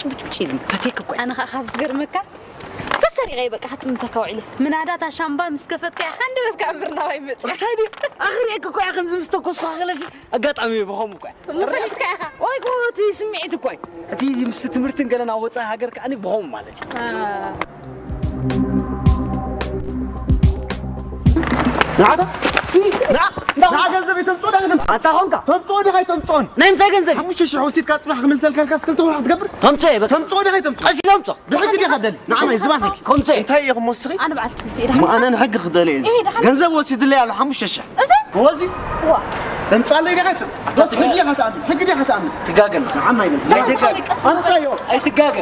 ብጭብጭ ኢሉ ፈትየክ እኮ። ኣነ ኸዓ ካብ ዝገርመካ፣ ሰሰሪቐ እየ በቃ ክትምተካ ውዒለ። ምናዳ እታ ሻምባ ምስ ከፈትካ እያ ሃንደበትካ እምበር ናባይ መጽእ። እንታይ ድዩ? ኣኽሪኤክ እኮ እያ ከምዚ ምስ ተኮስኩ ከለሲ ኣጋጣሚ እየ ብኸምኡ እኮ እያ። እሞ ፈሊጥካ ኢኻ። ወይ እኮ እቲ ስምዒት እኮ እዩ። እቲ ምስቲ ትምህርትን ገለን ኣብ ወጻኢ ሃገር ከኣ ብኸምኡ ማለት እዩ። አ። ንዓታ ንዓ ንዓ ገንዘብ ተምጽኦ ዲኻ ተምጽኦ? ኣንታ ኾንካ ተምጽኦ ዲኻ ኣይተምጽኦን? ናይ ምንታይ ገንዘብ? ሓሙሽተ ሽሕ ወሲድካ ጽባሕ ክምልሰልካ ኢልካ ክልተ ወርሒ ክትገብር? ከምጽኦ እየ በቃ። ተምጽኦ ዲኻ ኣይተምጽኦ? ቀስ ኢለ ኣምጽኦ። ብሕጊ ዲኻ ደሊ? ንዓ ናይ ዝባን ሕጊ። ከምጽኦ እየ። እንታይ ኢኹም ወስኺ? ኣነ በዓልቲ ቤት እየ። እሞ ኣነ ንሕጊ ክደሊ እየ እዚ። እየ ደሓን። ገንዘብ ወሲድለይ ኣሎ ሓሙሽተ ሽሕ። እዚ? ወዚ? ዋ። ተምጽኣለይ ዲኻ ኣይተምጽኦ? ኣታ ወሲ ሕጊ ዲኻ ትኣምን? ሕጊ ዲኻ ትኣምን? ትጋገ ኣለኻ። ንዓ ማይ በል። ደሓን ኣይትጋገ። ሓወይ፣ ቀስ ኢልካ። ኣምጽኣዮ። ኣይትጋገ።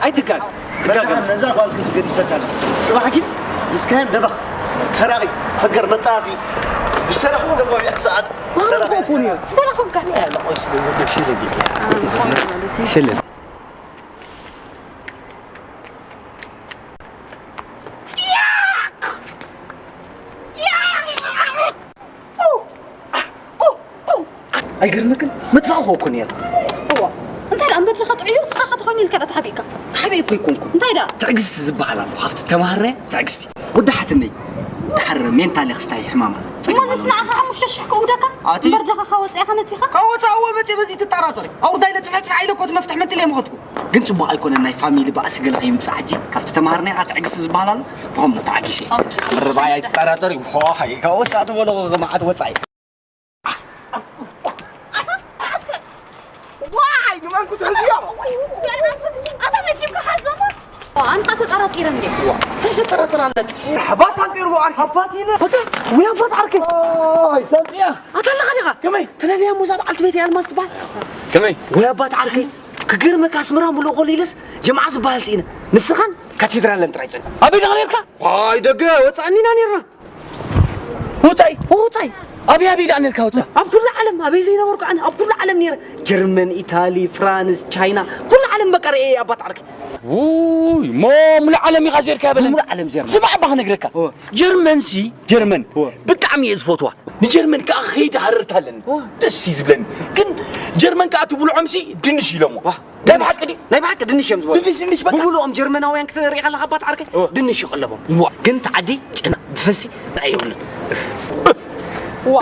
ኣይትጋገ። ትጋገ። በቃ ነዛ ጓል ክትገድፈካ። ጽባሕ ግን እስካን ደበኽ። ሰራቂ፣ ፈገር፣ መጣፊ። ብሰራቂ ተጓቢያ ሰዓት። ሰራቂ። ተረኸብካ። ሽልን። ኣይገርመክን? መጥፋእኹ እኮ ነይሩ። እዋ፣ እንታይ ደኣ እምበር ድኻ ጥዑይ እስኻ ኸ ትኾይኑ ኢልካ ደኣ ተሓቢእካ? ተሓቢእ እኮ ኣይኮንኩን። እንታይ ደኣ? ትዕግስቲ ዝበሃል ኣሎ፣ ካብቲ ተማሃርናዮ ትዕግስቲ። ወዲ ሓትነይ፣ ድሓር ሜንታሊ ክስታይ ሕማማ። እሞ እዚስ ንዓኻ ሓሙሽተ ሽሕ ከውደካ? ኣቲ እምበር ድኻ ካብ ወጻኢኻ መጺኻ? ካብ ወጻኢ እወ መጺእ በዚ ትጠራጠሪ። ኣውርዳይ ለጽፍሕ ጽፍሕ ኢለ እኮ እቲ መፍትሕ መንጥለ የምኸትኩ። ግን ጽቡቕ ኣይኮነን ናይ ፋሚሊ ባእሲ ገለ ከይምጻእ ሕጂ። ካብቲ ተማሃርናዮ ትዕግስቲ ዝበሃል ኣሎ፣ ብኸምኡ ተዓጊሰ። ኦኬ። ምርባይ ኣይትጠራጠሪ። ሆ፣ ሃይ፣ ካብ ወጻኢ ትበሎ መዓት ወጻኢ። ኣታ፣ ኣስከ-፣ ዋይ፣ ንመን ክትሕዝዮ? ኣታ፣ መሽምካ ሓዞሞ። ኣንታ ተጠራጢረ እንዴ? ዋ፣ እንታይ ዘጠራጥር ኣለክ? መርሓባ፣ ሳንጤ ርቦ ዓርኪ። ኣባት ኢለ። ኣታ፣ ወይ ኣባት ዓርከይ። ኦይ፣ ሳንጤያ። ኣታ ኣለኻ ዲኻ? ከመይ? ተለልያ ሙዛ በዓልቲ ቤት ኣልማዝ ትበሃል። ከመይ? ወይ ኣባት ዓርከይ። ክገርመካ ኣስመራ ሙሉእ ኮሊለስ ጀምዓ ዝበሃል ስኢነ። ንስኻን ካቴድራለን ጥራይ ጸን። ኣበይ ዲኻ ነርካ? ዋይ፣ ደገ ወጻእኒና ነርና። ውጻይ። ውጻይ። ኣበይ ኣበይ ደኣ ነርካ ውጻ? ኣብ ኩሉ ዓለም ኣበይ ዘይነበርኩ ኣነ ኣብ ኩሉ ዓለም ነይረ። ጀርመን፣ ኢታሊ፣ ፍራንስ፣ ቻይና፣ ኩሉ ዓለም በቃ ርእየ ኣባት ዓርከይ። ውይ፣ ሞ ሙሉ ዓለም ኢኻ ዜርካ በለኒ። ሙሉ ዓለም ዜርና። ስማዕ እባ ክነግረካ። እወ። ጀርመን ሲ፣ ጀርመን እወ። ብጣዕሚ እየ ዝፈትዋ። ንጀርመን ከኣ ከይዲ ሃረርታ ኣለኒ። እወ። ደስ እዩ ዝብለኒ። ግን ጀርመን ከኣ ትብልዖም ሲ ድንሽ ኢሎሞ። ዋ። ናይ ብሓቂ ድዩ? ናይ ብሓቂ ድንሽ እዮም ዝበልዑ። ድንሽ፣ ድንሽ በቃ። ብሙሉኦም ጀርመናውያን ክትርኢ ከለኻ ኣባት ዓርከይ እወ። ድንሽ ይቐለቦም። እዋ። ግን እቲ ዓዲ ጨና ብፈሲ ንዓይ የብሉን። እዋ።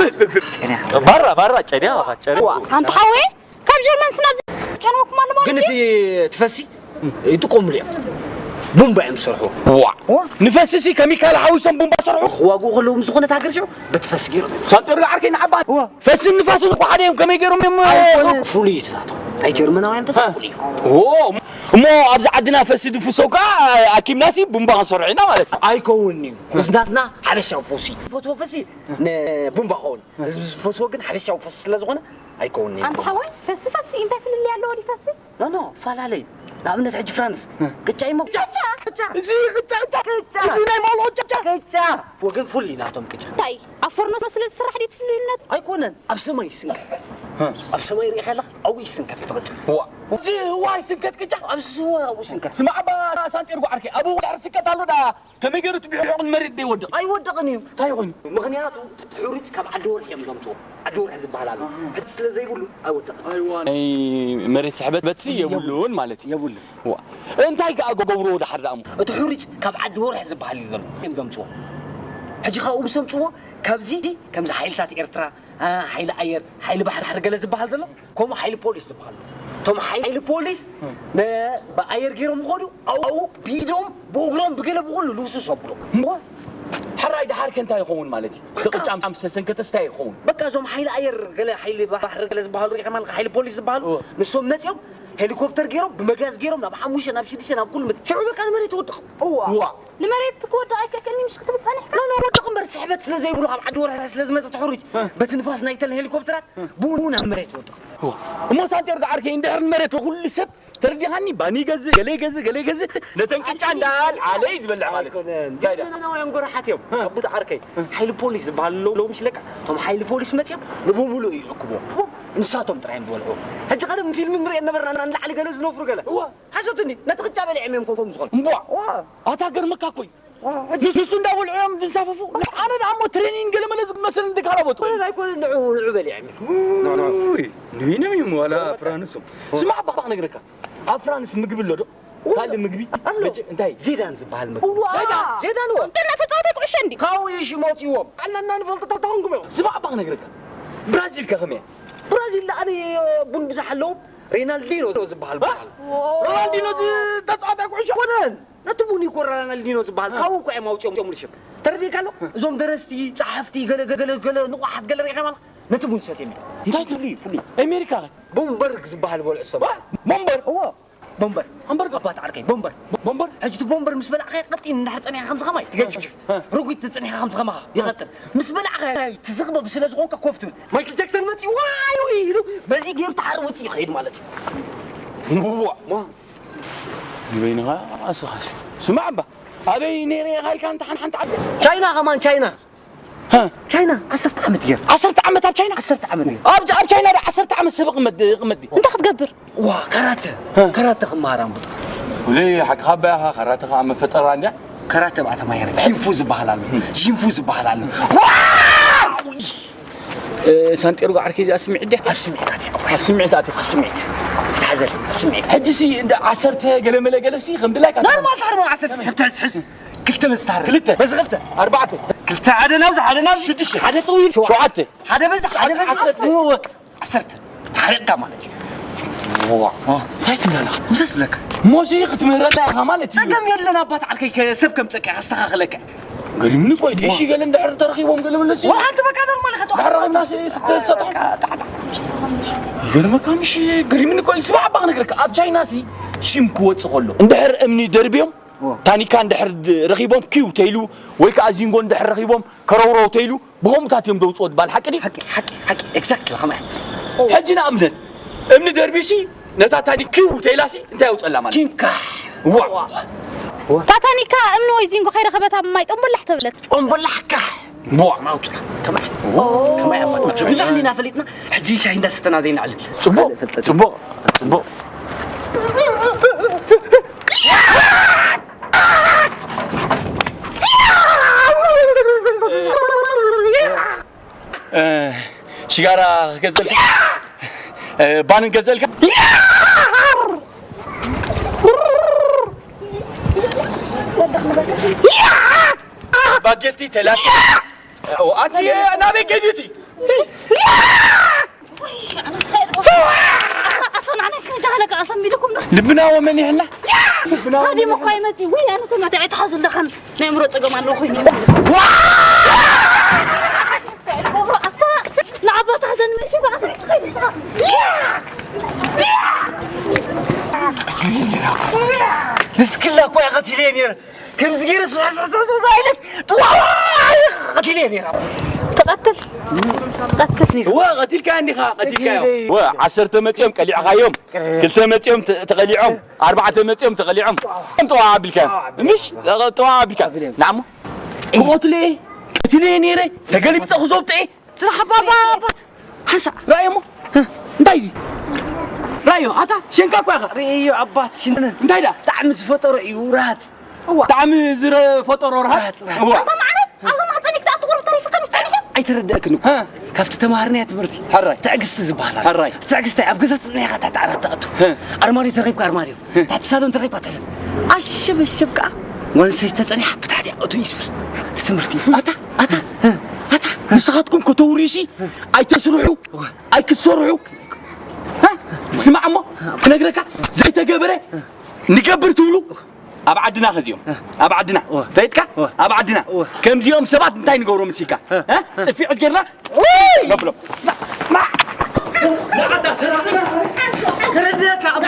ባራ፣ ባራ፣ ጨንያ፣ ባኻ፣ ጨንያ። እዋ። ኣንታ ሓወይ፣ ካብ ጀርመን ስናብ ጨንወኩም ኣሎ ማለት ግን እዩ? እቲ፣ እቲ ፈሲ ይጥቀሙሉ እዮም። ቡምባ እዮም ዝሰርሑ። እዋ። እዋ። ንፈሲ ሲ ከሚካል ሓዊሶም ቡምባ ሰርሑ? ክዋግኡ ከለዉ ምስ ዝኾነት ሃገር ሽዑ በቲ ፈሲ ገይሮም እዮም። ሳንጠሩ ዓርከይ ንዓባ። እዋ። ፈስን ንፋስን እኮ ሓደ እዮም። ከመይ ገይሮም እዮም? ኣይኮነን፣ ፍሉይ እዩ እቲ ናቶም። ናይ ጀርመናውያን ፈስ እ። ፍሉይ እዩ። ዎ፣ እሞ ኣብዚ ዓድና ፈስ ድፍሶ ከኣ ኣኪብናሲ ቡምባ ክንሰርሖ ኢና ማለት እዩ። ኣይከውንን እዩ። ምስ ናትና ሓበሻዊ ፈሲ። ፈትዎ ፈሲ ንቡምባ ኸውን። ህዝቢ ዝፈስዎ ግን ሓበሻዊ ፈሲ ስለ ዝኾነ ኣይከውንን እዩ። ኣንታ ሓወይ፣ ፈሲ ፈሲ እንታይ ፍልልይ ኣለዎ ድዩ ፈሲ? ኖ፣ ኖ፣ ፈላለዩ። ንኣብነት ሕጂ ፍራንስ፣ እ። ቅጫ እዩ እሞ። ቅጫ፣ ቅጫ። እዚ ቅጫ፣ ቅጫ። ቅጫ። እዚ ናይ ማልኦ ቅጫ። ቅጫ። ወገን ፍሉይ ናቶም ቅጫ። እንታይ? ኣብ ፎርኖ ስለ ዝስራሕ ድዩ እቲ ፍሉይነቱ? ኣይኮነን፣ ኣብ ሰማይ ይስንከት። እ። ኣብ ሰማይ ርኢኻ ኣለኻ? ኣብኡ ይስንከት እቲ ቅጫ። ዋ። እዚ ህዋ ይስንከት ቅጫ? ኣብዚ ህዋ ኣብኡ ይስንከት። ስማዕ እባ ሳንጤርጎ ዓርከይ፣ ኣብኡ ድሕሪ ስንከት ኣሎ ደኣ ከመይ ገይሩ እቲ ብሕቑን መሬት ዘይወድቕ? ኣይወድቕን እዩ። እንታይ ኮይኑ? ምኽንያቱ እቲ ሕሩጭ ካብ ዓዲ ወርሒ እዮም ዘምፅዎ። ዓዲ ወርሒ ዝበሃል ኣሎ። ሕጂ ስለ ዘይብሉ ኣይወድቕን። ኣይዋ። ናይ መሬት ስሕበት በትሲ የብሉን ማለት እዩ። የብሉን። ዋ። እንታይ ከኣ ገብርዎ ደሓር ደኣ እሞ? እቲ ሕሩጭ ካብ ዓዲ ወርሒ ዝበሃል እዩ ዘሎ። እዮም ዘምፅዎ። ሕጂ ካብኡ ምስ ኣምፅዎ ካብዚ ከምዚ ሓይልታት ኤርትራ፣ አ፣ ሓይሊ ኣየር፣ ሓይሊ ባሕሪ ገለ ዝበሃል ዘሎ፣ ከምኡ ሓይሊ ፖሊስ ዝበሃል ኣሎ። እቶም ሓይሊ ፖሊስ ነ-፣ ብኣየር ገይሮም ይኸዱ፣ ኣብኡ ብኢዶም፣ ብእግሮም፣ ብገለ ብኹሉ ልውስስ ኣብሎ። እሞ፣ ሕራይ ደሓር ከ እንታይ ይኸውን ማለት እዩ? እቲ በቃ። ቅጫ ምስ ተሰንከተስ እንታይ ይኸውን? በቃ እዞም ሓይሊ ኣየር ገለ፣ ሓይሊ ባሕሪ ገለ ዝበሃሉ ርኢኻ ማለትካ፣ ሓይሊ ፖሊስ ዝበሃሉ፣ እወ። ንሶም መጺኦም ሄሊኮፕተር ገይሮም፣ ብመጋዝ ገይሮም፣ ናብ ሓሙሽተ፣ ናብ ሽዱሽተ፣ ናብ ኩሉ መት-፣ ሽዑ በቃ ንመሬት ይወድቕ። እዋ። እዋ። ንመሬት ክወድቕ ኣይከኣልን እዩ፣ ምሽ ክትብል ኖ፣ ኖ፣ ወድቕ እምበር፣ ስሕበት ስለ ዘይብሉ፣ ካብ ዓዲ ወርሒ ስለ ዝመጸ እቲ ሕሩጭ፣ እ። በቲ ንፋስ ናይተን ሄሊኮፕተራት፣ እ። ብኡ ናብ መሬት ይወድቕ። እዋ። እሞ ሳንቲያጎ ዓርከይ፣ እንድሕር ንመሬት ኩሉ ሰብ ተረዲኻኒ፣ ባኒ ይገዝእ፣ ገለ ይገዝእ፣ ገለ ይገዝእ፣ ነተን ቅጫ እንዳልዓለ እዩ ዝበልዕ ማለት እዩ። ኣይኮነን። እንታይ ደኣ? ጀርመናውያን ጎራሓት እዮም። እ። ኣቡት ዓርከይ፣ እ። ሓይሊ ፖሊስ ዝበሃሉ ኣለዉ፣ ኣለዉ ምሽ ለካ፣ እቶም ሓይሊ ፖሊስ መጺኦም ንብሙሉኡ ይእክብዎ። ንሳቶም ጥራይ እዮም ዝበልዑ። ሕጂ ቀደም ፊልም ንሪኦ ነበርና፣ ንላዕሊ ገለ ዝነፍሩ ገለ። እዋ። ሓሶት እንዲ፣ ነቲ ቅጫ በሊዖም እዮም ከምኡ ዝኾኑ። እምቧ። ዋ። ኣታ ገርመካ እኮ እዩ። ዋ፣ ሕጂ ንሱ እንዳበልዑ እዮም ዝንሳፈፉ። ኣነ ደኣ እሞ ትሬኒንግ ገለ መለ ዝመስል እንዲ ካልኣ ቦታ። ኣይኮነን፣ ኣይኮነን፣ ንዑ፣ ንዑ በሊዖም እዮም። ውይ፣ ንቢኖም እዮም ዋላ ፍራንሶም። ስማዕ፣ ኣባኻ ክነግረካ። ኣብ ፍራንስ ምግቢ ኣሎ ዶ? ካልእ ምግቢ? ኣሎ። በጀ-፣ እንታይ? ዚዳን ዝበሃል ምግቢ። እዋ! ዚዳን፣ ዚዳን እዎ። እንትና ተጻዋታይ ኩዕሾ እንዲ። ካብኡ እዩ ሽም ወጺዎም። ኣናና ንፈልጦ ተታኹንኩም እዮም። ስማዕ እባ ክነግረካ። ብራዚል ከ ከመይ እያ? ብራዚል ኣነ ቡን ብዙሕ ኣለዎም። ሬናልዲኖ ዝበሃል እ? በዓል። ዎ! ሮናልዲኖ ዝ-፣ ተጻዋታይ ኩዕሾ? ኮነን! ነቲ ቡን እኮ ሮናልዲኖ ዝበሃል እ። ካብኡ እኮ እዮም ኣውጺኦምሉ ሽም። ተረዲእካ ኣሎ? እዞም ደረስቲ፣ ጸሓፍቲ፣ ገለ፣ ገለ፣ ገለ፣ ገለ ንቑሓት ገለ ርኢኻ ኣለኻ? ነቲ ቡን ሰትዮም እዮም። እንታይ ትብሉ እዩ? ፍሉይ። ኣሜሪካ ከ? ቦምበርግ ዝበሃል በልዑ ሰብ። ዋ! ቦምበር? እዎ። ቦምበር። ኣምበርግ? ኣባት ዓርከይ፣ ቦምበር። ቦምበር? ሕጂ እቲ ቦምበር ምስ በላዕካዮ ቀጢን እንድሕር ጸኒሕካ ከምዚ ከማይ ትገጭፍ። እ። ርጒድ ተጸኒሕካ ከምዚ ከማኻ ይቐጥን። ምስ በላዕካዮ ትዝቕበብ ስለ ዝኾንካ ኮፍ ትብል። ማይክል ጃክሰን መጺኡ ዋይ ወይ ኢሉ በዚ ገይሩ ተሓር ውጽእ ይኸይድ ማለት እዩ። ንብዋ። ዋ። ንበይንኻ ኣስኻሲ። ስማዕ እባ። ኣበይ ነይረ ኢኻ ኢልካ እንተ ሓን-፣ ሓንቲ ዓዲ? ቻይና ከማን ቻይና። ሃ? ቻይና ዓሰርተ ዓመት ገይሩ። ዓሰርተ ዓመት ኣብ ቻይና? ዓሰርተ ዓመት ገይሩ። ኣብ፣ ኣብ ቻይና ዶ ዓሰርተ ዓመት ሰብ ይቕመጥ፣ ይቕመጥ ድዩ? እንታይ ክትገብር? ዋ፣ ካራተ። ሃ? ካራተ ክመሃር ኣንብብ። ወለይ፣ ሓቅኻ እባ ኢኻ፣ ካራተ ኸኣ መፈጠራ እንድያ። ካራተ ብኣ ተማሂረ። ኪንፉ ዝበሃል ኣሎ። ጂንፉ ዝበሃል ኣሎ። ዋ! እ፣ ሳንጤርጎ ዓርከይ እዚኣ ስምዒት ድያ? ኣብ ስምዒት ኣትያ። ኣብ ስምዒት ኣትያ። ኣብ ስምዒት። ይትሓዘል፣ ኣብ ስምዒት። ሕጂ ሲ እንደ ዓሰርተ ገለ መለ ገለ ሲ ከም ድላይካ ኖርማል ትሓርሞ ዓሰርተ ሰብ ትሕዝ፣ ሕዝ። ክልተ በዚ ትሓርም። ክልተ። በዚ ክልተ። ኣርባዕተ። ክልተ ሓደ ናብዚ፣ ሓደ ናብዚ። ሽዱሽተ። ሓደ ጥዊል። ሸውዓተ። ሓደ በዚ፣ ሓደ በዚ። ዓሰርተ። እወ፣ ወቅ። ዓሰርተ። ተሓሪቕካ ማለት እዩ። ዋ። እንታይ ትብለና? ምሰስ ብለካ። ሞሲ ክትምህረና ኢኻ ማለት እዩ። ጸገም የለን ኣባት ዓርከይ፣ ከ-፣ ሰብ ከምጸካ ከስተኻኽለካ። ገሪምኒ ቆይ፣ ዲሺ ገለ እንድሕር ተረኺቦም ገለ መለሲ። ወላ ሓንቲ በቃ ኖርማል ኢኻ። ድሕር ረኺብና ሲ ስተሰጥሑ። በቃ፣ ጣዕጣዕ። ይገርመካ ምሽ፣ ገሪምኒ ቆይ፣ ስማዕ እባ ክነግረካ። ኣብ ቻይና ሲ ሽም ክወጽእ ከሎ፣ እንድሕር እምኒ ደርብዮም፣ ዋ። ታኒካ እንድሕር ድ-፣ ረኺቦም ኪው ተይሉ፣ ወይ ከኣ ዚንጎ እንድሕር ረኺቦም ከረውረው ተይሉ፣ ብኸምኡታት እዮም ዘውጽኦ ዝበሃል ሓቂ ድዩ? ሓቂ፣ ሓቂ፣ ሓቂ፣ ኤግዛክትሊ ከማይ። ሕጂ ንኣብነት፣ እምኒ ደርቢሲ፣ ነታ ታኒክ ኪው ተይላሲ፣ እንታይ የውጸላ ማለት? ኪንካ። ዋ። ታታኒካ እምኒ ወይ ዚንጎ ከይረኸበት ኣብ ማይ ጦምቦላሕ ተብለት። ጦምቦላሕ ካሕ። ዋ። ማውጽ። ከማይ። ከማይ ኣባት። ብዙሕ እንዲና ፈሊጥና፣ ሕጂ ሻሂ እንዳሰተና ዘይንዕልል። ጽቡቕ፣ ጽቡቕ፣ ጽቡቕ። እ፣ ሽጋራ ክገዝእልካ? እ፣ ባን ክገዝእልካ? ባጌቲ፣ ተላቲ። ኦ፣ ኣቲ ናበይ ከይዲ እቲ? ወይ፣ ኣነ ስለ ኣቶ ንዓናይ ስለ ጃህለ ከኣ ሰንቢድኩም ዶ? ልብና ወመን ይሕላ? ልብና ወመን ሃዲሙ እኮ ይሕላ? ኣይመጽእ። ወይ፣ ኣነ ሰማዕቲ ኣይትሓዙ ኣለኻን። ናይ ኣእምሮ ጸገም ኣለዎ ኮይኑ እዩ። ዋ! ገብሩ፣ ኣታ ንዓባ ታሕዘን መሺ ብኣታ ትኸይድ ንስኻ። ንስክላ እኮ እያ ቀቲለየ ነይረ። ከምዚ ገይረ ስሕስሕስሕስሕ ኢለስ ጥዋዋይ ቀቲለየ ነይረ። ትቐትል። ትቐትል። እወ፣ ቀቲልካያ እንዲኻ፣ ቀቲልካዮ። እወ፣ ዓሰርተ መጺኦም ቀሊዕኻዮም፣ ክልተ መጺኦም ተ-፣ ተቐሊዖም፣ ኣርባዕተ መጺኦም ተቐሊዖም። ጥዋ ኣቢልካዮም። ምሽ? ጥዋ ኣቢልካ። ንዓሞ። ክቐትለ እየ፣ ቀቲለ እየ ነይረ፣ ተገልቢጠ ክዘብጦ እየ። ዝሓባባ ኣባት ሓንሳእ ራእዮሞ። እንታይ እዚ? ራእዮ፣ ኣታ ሸንካ እኮ ኢኻ። ርእዮ ኣባት ሽንትን እንታይ ዳ? ብጣዕሚ ዝፈጠሮ እዩ ራሃጽ። እዋ። ብጣዕሚ ዝፈጠሮ ራሃጽ። ራሃጽ፣ ራሃጽ። እዋ። ኣታ ማዕረ፣ ኣብዛ ማህፀን ክተኣቱ ቁሩብ ተሪፍካ ምሽ ጸኒሑ? ኣይተረደእክን እኮ። እ። ካብቲ ተማሃርናዮ ትምህርቲ ሕራይ። ትዕግስቲ ዝበሃል ኣሎ። ሕራይ። ትዕግስቲ ኣብ ገዛ ተጽኒሕካ ትሕቲ ዓራት ትኣቱ። እ። ኣርማድዮ ተረኺብካ ኣርማድዮ። እ። ትሕቲ ሳሎን ተረኺብካ ትሕቲ ኣሸበሸብ ከኣ ጓል ኣንስተይቲ ተጸኒሓ ብታሕቲ ኣእቱ እዩ ዝብል። እቲ ትምህርቲ እዩ። ኣታ፣ ኣታ፣ ኣታ፣ ንስኻትኩም ከተውርዩሲ ኣይተስርሑ፣ ኣይክትሰርሑ። እ? ስማዕ እሞ፣ ክነግረካ፣ ዘይተገበረ ንገብር ትብሉ፣ ኣብ ዓድና ከዚኦም፣ ኣብ ዓድና፣ እወ። ፈይጥካ? እወ። ኣብ ዓድና፣ እወ። ከምዚኦም ሰባት እንታይ ንገብሮም ሲካ? እ? እ? ጽፊዖት ጌርና፣ ውይ! ነብሎም። ማ-፣ ማ-፣ ንዓዳ ሰራሕና፣ ክረድኣካ፣ ኣባ።